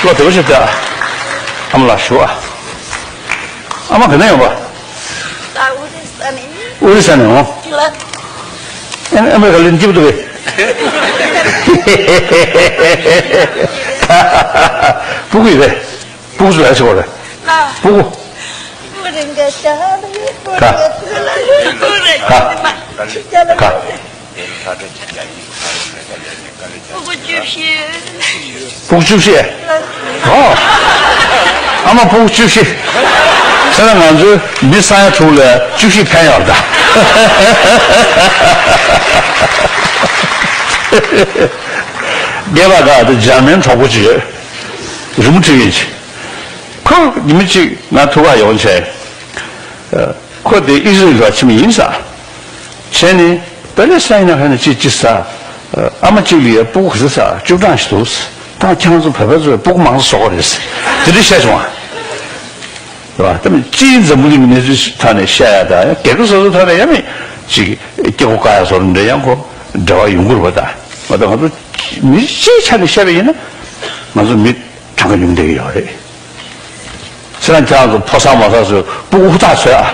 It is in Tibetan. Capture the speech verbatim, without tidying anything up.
བློ་བདེ་པོ་བྱེད་དེ། ཨ་མ་ལགས་ཞུ་ཨ། ཨ་མ་ག་ནས་ཡོང་པ། ད་ཨོ་རི་ས་ནས་ཡིན། ཨོ་རི་ས་ནས་འོང་། ལ། ཨ་མ་ག་ལེན་སྐྱིད་པོ་འདུག་གས། སྤུ་གུ་ཡོད་པས། སྤུ་གུ་ཚོ་ལ་ཆེ་བ་རེད། ཨ། སྤུ་གུ། སྤུ་གུ་རེ་འགའ་ཅག་ལ་ཡོད། སྤུ་གུ་རེ་ད། འགའ་ཅག་ལ་ད། ཡོད། ད། སྤུ་གུ་བཅུ་བཞི། སྤུ་གུ་བཅུ་བཞི། ཨོ། ཨ་མ་སྤུ་གུ་བཅུ་བཞི། ཟེར་ན་ང་ཚོའི་མི་ས་ཡ་དྲུག་ལ་བཅུ་བཞི་ཕན་ཡོད་ད། རྒན་པ་ག་དེ་འཇར་མན་གྲོགས་པོ་ཅིག་ཡོད། རི་མོ་བྲིས་ཡིན་ཅིག་ཁོ་ཉི་མ་གཅིག་ང་ཐུག་ག་ཡོང་བྱས། ཁོ་དེ་ཨི་ཟི་རེལ་ལ་ཕྱིན་མི་ཡིན་ས། བྱས་ནས་པེ་ལེ་སི་ཊེན་ན་ཁ་ནས་ཅི་ཅི་ས། ཨ་མ་གཅིག་ལ་ཡ་སྤུ་གུ་ག་ཚོད་ས་བཅུ་གྲངས་ཤིག་འདུག་ད་ཁྱེད་རང་ཚོ་བོད་པ་ཚོས་སྤུ་གུ་མང་ཙམ་གསོ་གི་རེད། དེ་འདྲ་བཤད་བྱུང་བ། རེད་བ། དེ་མིན་སྤྱིའི་འཛམ་བུ་གླིང་གི་གནས་ཚུལ་ཐོག་ནས་བཤད་ཡ་ད་ཡང་རྒྱལ་ཁབ་སོ་སོའི་ཐོག་ནས་ཡང་མི་ཅིག་སྐྱེ་སྒོ་བཀག་ཡ་བཟོ་འདྲ་ཡང་ཁོ་འབྲེལ་བ་ཡོང་གི་རེད་བ་ད། ང་ཚོ་ང་ཚོ་མི་སྤྱིའི་ཆ་ནས་བཤད་པ་ཡིན་ན་ང་ཚོ་མི་གྲངས་ཀ་ཉུང་བསྡད་ཀྱི་ཡོད་རེད། ཁྱེད་རང་ཁྱེད་རང་ཚོ་ཕོ་གསར་མོ་གསར་ཚོས་སྤུ་གུ་ཧུར་ཐག་ཆོད་ཨ།